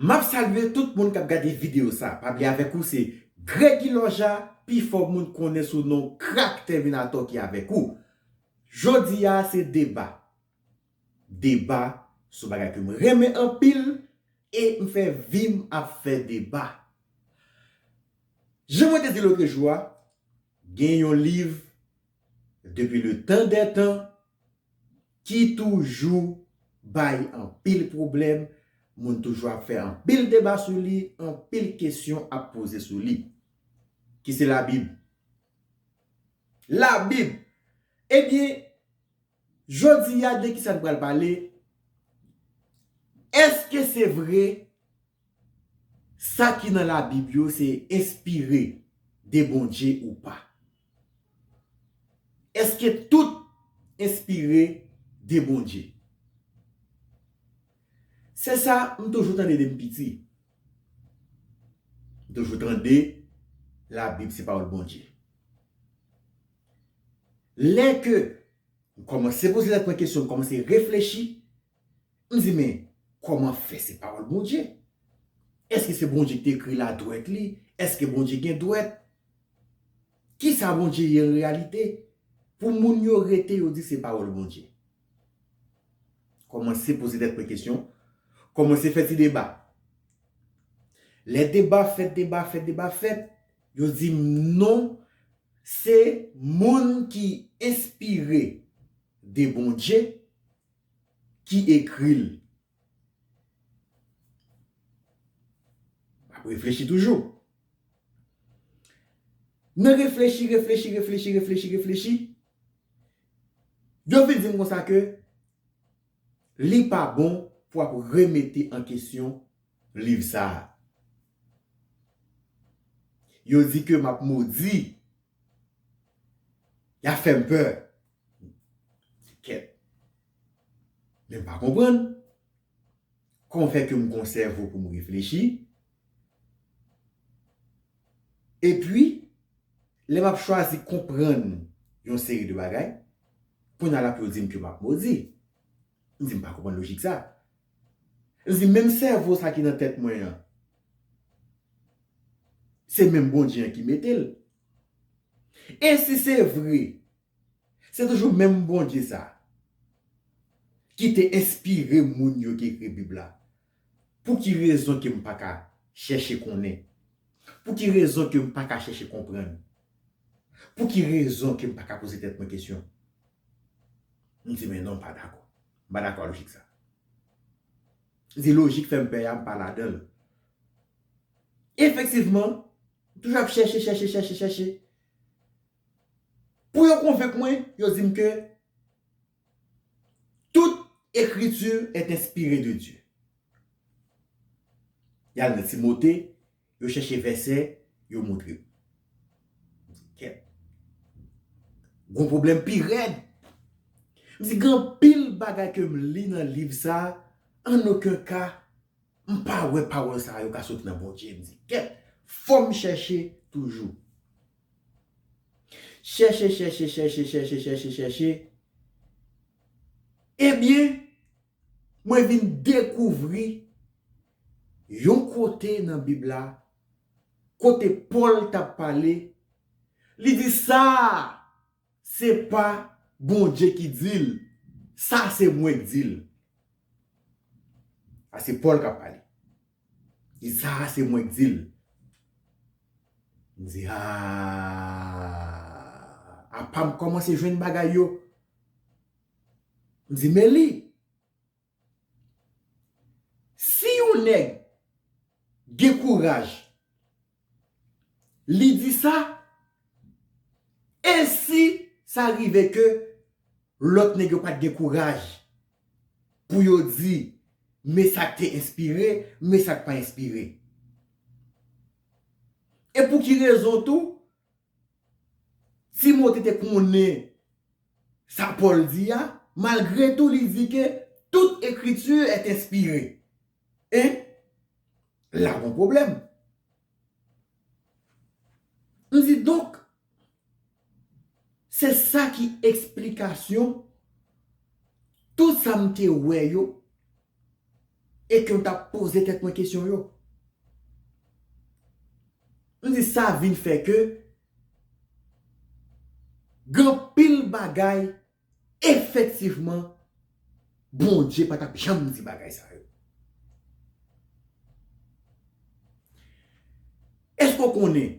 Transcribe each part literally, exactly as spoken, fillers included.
M ap salye tout moun k ap gade videyo sa. Pa bliye avèk ou se Gregi Lòja, pifò moun konnen sou non Krak Tèminatò ki avèk ou. Jodi a se deba. Deba se yon bagay ke m renmen anpil e m fè vi m ap fè deba. Jan mwen te di lòtrejou a, gen yon liv depi le tan dè tan ki toujou bay anpil pwoblèm, moun toujou ap fè anpil deba sou li, anpil kesyon ap poze sou li. Ki se Labib. Labib! Ebyen, jodi a, de kisa n pral pale? Èske se vre sa ki nan Labib yo se enspire de Bondye ou pa? Èske tout enspire de Bondye? Se sa m toujou tande de m piti. M toujou tande Labib se pawòl Bondye. Lè ke m kòmanse poze tèt mwen kesyon, m kòmanse reflechi, m di, men, kòman fè se pawòl Bondye? Èske se Bondye ki te ekri l a dwèt li? Èske Bondye gen dwèt? Kisa Bondye ye an reyalite? Pou moun yo rete, yo di se pawòl Bondye. Kòmanse poze tèt mwen kesyon, kòmanse fè ti deba. Lè deba fèt, deba fèt, deba fèt, yo di m non, se moun ki enspire de Bondye ki ekri l. M ap reflechi toujou. Nan reflechi, reflechi, reflechi, reflechi, reflechi, yo vin di m konsa ke li pa bon pou ap remete an kesyon liv sa a. Yo di ke m ap modi. Y ap fè m pè. Kèt. Men m pa konprann. Kòman fè ke m gon sèvo pou m reflechi? Epi, lè m ap chwazi konprann yon seri de bagay, kounye a l ap yo di m ke m ap modi. M di m pa konprann lojik sa. M di menm sèvo sa ki nan tèt mwen an, se menm Bondye an ki mete l. E si se vre, se toujou menm Bondye sa ki te enspire moun yo ki ekri Bib la. Pou ki rezon ke m pa ka chèche konnen? Pou ki rezon ke m pa ka chèche konprann? Pou ki rezon ke m pa ka poze tèt mwen kesyon? M di, men non, m pa dakò. M pa dakò a lojik sa. M di lojik fè m pè a, m pa ladan l. Efektivman, m toujou ap chèche, chèche, chèche, chèche. Pou yo konvenk mwen, yo di m ke toute écriture est inspirée de Dieu. Y al nan Timote, yo chèche vèsè, yo montre m. M di, kèt. Gon pwoblèm pi rèd. M di, gen anpil bagay ke m li nan liv sa, an okenn ka, m pa wè pawòl sa yo ka soti nan Bondye. M di, kèt, fò m chèche toujou. Chèche, chèche, chèche, chèche, chèche, chèche. Ebyen, mwen vin dekouvri yon kote nan Bib la, kote Pòl t ap pale, li di sa, se pa Bondye ki di l, sa se mwen k di l. A se Pòl k ap pale. Li di sa se mwen k di l. M di, a, apa m kòmanse jwenn bagay yo? M di, men li. Si yon nèg gen kouraj, li di sa, e si sa rive ke lòt nèg yo pa t gen kouraj pou yo di, men sa k te enspire, men sa k pa enspire? E pou ki rezon tou, Timote te konnen sa Pòl di a, malgre tou li di ke toute écriture est inspirée. Hein? La gon pwoblèm. M di donk, se sa ki eksplikasyon tout sa m te wè yo, e ke m t ap poze tèt mwen kesyon yo. M di sa vin fè ke gen anpil bagay, efektivman, Bondye pa t ap janm di bagay sa yo. Èske w konnen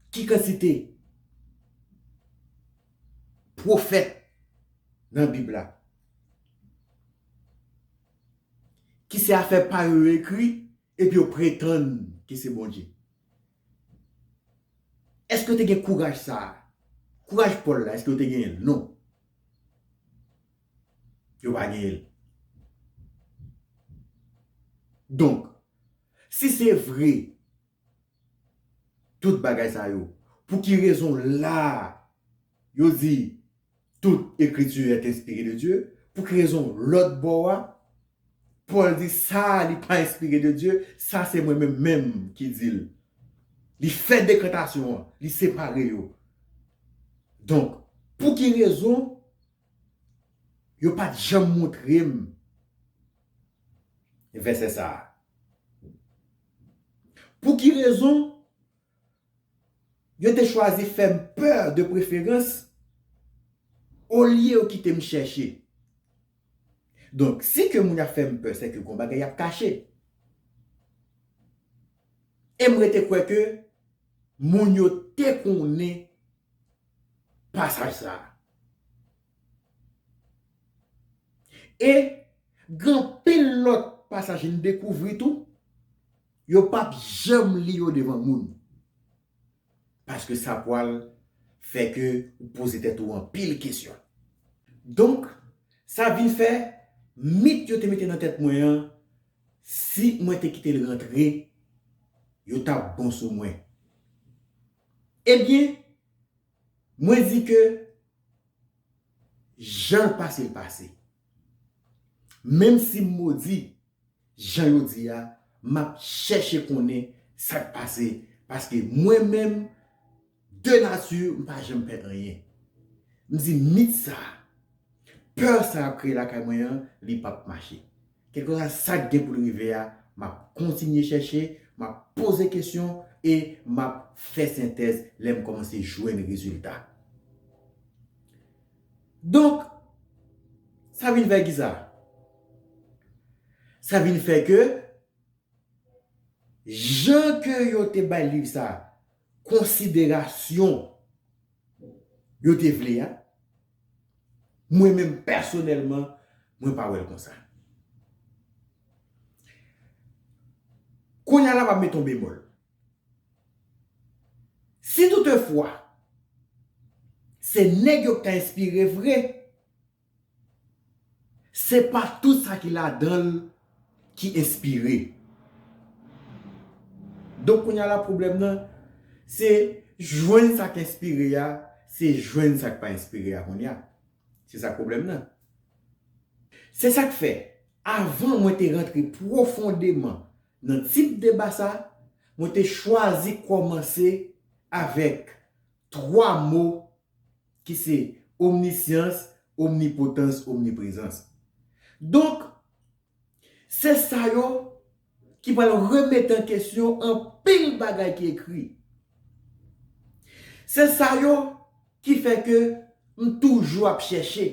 ki kantite pwofèt nan Bib la ki se afè pa yo yo ekri, epi yo pretann ke se Bondye? Èske yo te gen kouraj sa a? Kouraj Pòl la, èske yo te genyen l? Non. Yo pa genyen l. Donk, si se vre, tout bagay sa yo, pou ki rezon la a yo di toute écriture est inspirée de Dieu? Pou ki rezon lòt bò a Pòl di sa li pa enspire de Dye, sa se mwen menm menm ki di l. Li fè dekantasyon an, li separe yo. Donk, pou ki rezon yo pa t janm montre m vèsè sa a? Pou ki rezon yo te chwazi fè m pè de preferans olye yo kite m chèche? Donk, si ke moun y ap fè m pè, se ke gon bagay y ap kache. E m rete kwè ke moun yo te konnen pasaj sa a. E gen anpil lòt pasaj m dekouvri tou, yo p ap janm li yo devan moun. Paske sa pral fè ke ou poze tèt ou anpil kesyon. Donk, sa vin fè mit yo te mete nan tèt mwen an, si mwen te kite l rantre, yo t ap bon sou mwen. Ebyen, mwen di ke jan l pase, l pase. Menm si m modi, jan yo di a, m ap chèche konnen sa k pase, paske mwen menm, de nati, m pa janm pè anyen. M di mit sa a, pè sa y ap kreye lakay mwen an, li p ap mache. Kèlkeswa sa k gen pou l rive a, m ap kontinye chèche, m ap poze kesyon e m ap fè sentèz lè m kòmanse jwenn rezilta. Donk, sa vin fè kisa? Sa vin fè ke jan ke yo te bay liv sa konsiderasyon yo te vle a, mwen menm pèsonèlman, mwen pa wè l konsa. Kounye a la, m ap mete yon bemòl. Si toutefwa se nèg yo k ta enspire vre, se pa tout sa ki ladan l ki enspire. Donk, kounye a la, pwoblèm nan, se jwenn sa k enspire a, se jwenn sa k pa enspire a kounye a. Se sa k pwoblèm nan. Se sa k fè, avan mwen te rantre pwofondeman nan tip deba sa, mwen te chwazi kòmanse avèk twa mo ki se omnisyans, omnipotans, omniprezans. Donk, se sa yo ki pral remete an kesyon anpil bagay ki ekri. Se sa yo ki fè ke m toujou ap chèche.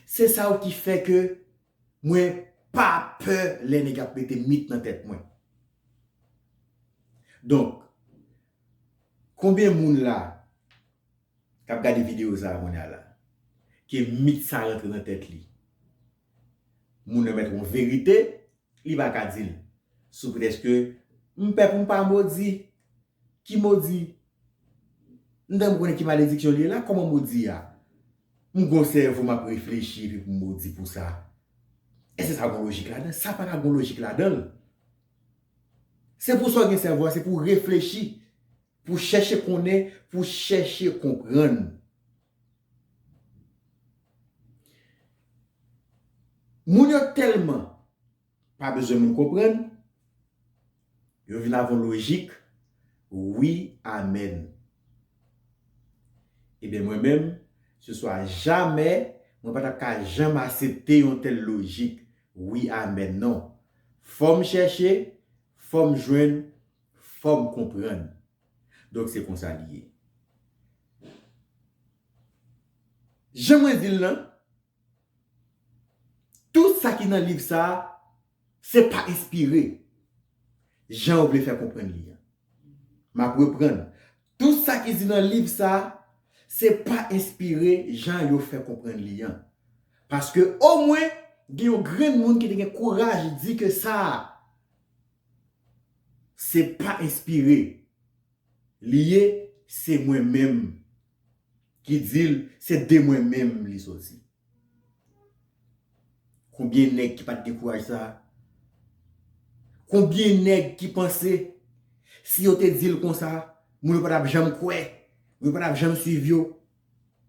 Se sa yo ki fè ke mwen pa pè lè nèg ap mete mit nan tèt mwen. Donk, konbyen moun la k ap gade videyo sa a kounye a la, ke mit sa rantre nan tèt li? Moun nan mèt yon verite, li pa ka di l. Sou pretèks ke m pè pou m pa modi. Ki modi? M ta renmen konnen ki malediksyon li ye la, kòman modi a? M gon sèvo, m ap reflechi epi pou m modi pou sa. Èske sa gon lojik ladan? Sa pa ka gon lojik ladan l. Se pou sa w gen sèvo a, se pou w reflechi, pou w chèche konnen, pou w chèche konprann. Moun yo tèlman pa bezwen moun konprann, yo vin avè yon lojik, wi, amèn. Ebyen, mwen menm, se swa jamè, mwen pa t ap ka janm aksepte yon tèl lojik. wi, amèn, non. Fò m chèche, fò m jwenn, fò m konprann. Donk, se konsa li ye. Jan mwen di l lan, tout sa ki nan liv sa a, se pa enspire. Jan yo vle fè konprann li an. M ap reprann. Tout sa ki di nan liv sa a, se pa enspire jan yo fè konprann li an. Paske omwen, gen yon grenn moun ki te gen kouraj di ke sa a, se pa enspire li ye, se mwen menm ki di l, se de mwen menm li soti. Konbyen nèg ki pa t gen kouraj sa a? Konbyen nèg ki panse si yo te di l konsa, moun yo pa t ap janm kwè, moun yo pa t ap janm swiv yo?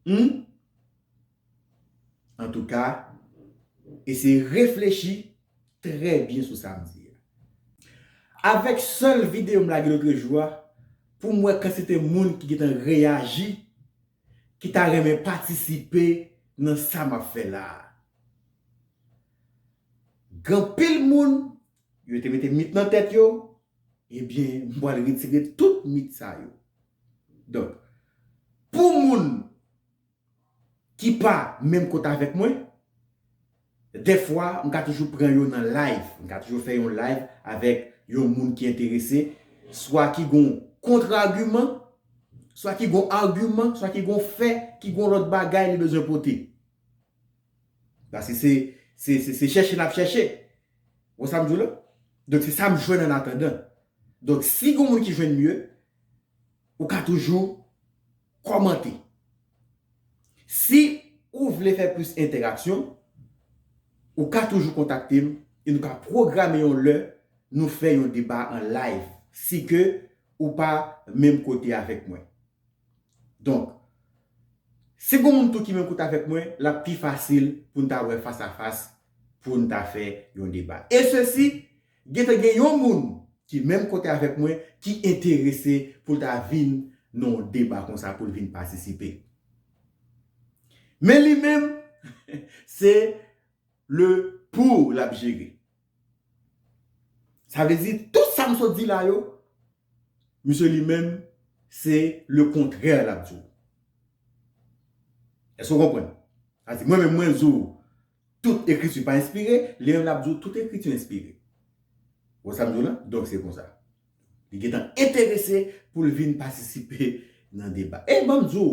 Hmm? Antouka, eseye reflechi trè byen sou sa m di a. Avèk sèl videyo m lage lotrejou a, pou m wè kantite moun ki gentan reyaji, ki ta renmen patisipe nan sa m ap fè la a. Gen anpil moun, yo te mete mit nan tèt yo, ebyen, m pral retire tout mit sa yo. Donk, pou moun ki pa menm kote avèk mwen, dèfwa, m ka toujou pran yo nan live. M ka toujou fè yon live avèk yon moun ki enterese, swa ki gon kontra-agiman, swa ki gon agiman, swa ki gon fè, ki gon lòt bagay li bezwen pote. Paske se, se, se, se chèche n ap chèche. Ou wè sa m di w la? Donk, se sa m jwenn an atandan. Donk, si gon moun ki jwenn mye, ou ka toujou kòmante. Si ou vle fè plis entèraksyon, ou ka toujou kontakte m e nou ka pwograme yon lè nou fè yon deba an live, si ke ou pa menm kote avèk mwen. Donk, si gon moun tou ki menm kote avèk mwen, l ap pi fasil pou n ta wè fas a fas, pou n ta fè yon deba. E sesi, gentan gen yon moun ki menm kote avèk mwen, ki enterese pou l ta vin nan yon deba konsa, pou l vin patisipe. Men li menm, se le pour l ap jere. Sa vle di, tout sa m sot di la yo, misye li menm, se le kontrè l ap di w. Èske w konprann? Sa di, mwen menm, mwen di w, tout ekriti pa enspire, li menm l ap di w, tout ekriti enspire. Ou wè sa m di w la? Donk, se konsa. Li gentan enterese pou l vin patisipe nan deba. E ban m di w,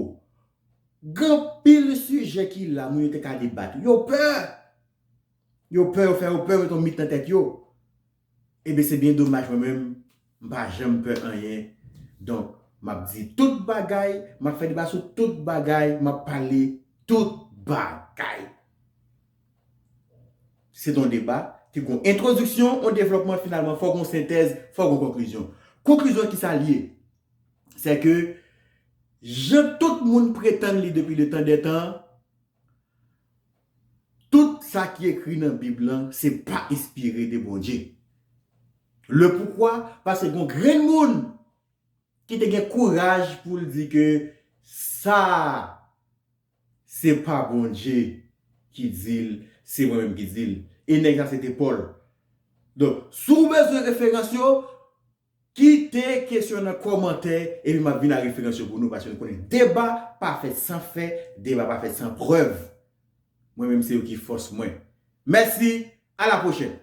gen anpil sijè ki la, moun yo te ka debat. Yo pè! Yo pè, yo fè yo pè, yo met yon mit nan tèt yo. Ebyen, se byen domaj, mwen menm, m pa janm pè anyen. Donk, m ap di tout bagay, m ap fè deba sou tout bagay, m ap pale tout bagay. Se yon deba ki gon entwodiksyon, yon devlòpman, finalman, fò gon sentèz, fò gon konklizyon. Konklizyon ki sa l ye? Se ke, jan tout moun pretann li depi letan dè tan, tout sa ki ekri nan Bib lan, se pa enspire de Bondye. Le poukwa? Paske gon grenn moun ki te gen kouraj pou l di ke sa a, se pa Bondye ki di l, se mwen menm ki di l. E nèg sa se te Pòl. Donk, si w bezwen referans yo, kite kesyon nan kòmantè, epi m ap vin ak referans yo pou nou, paske nou konnen deba pa fèt san fè, deba pa fèt san prèv. Mwen menm, se yo ki fòs mwen. Mèsi, a la pwochèn.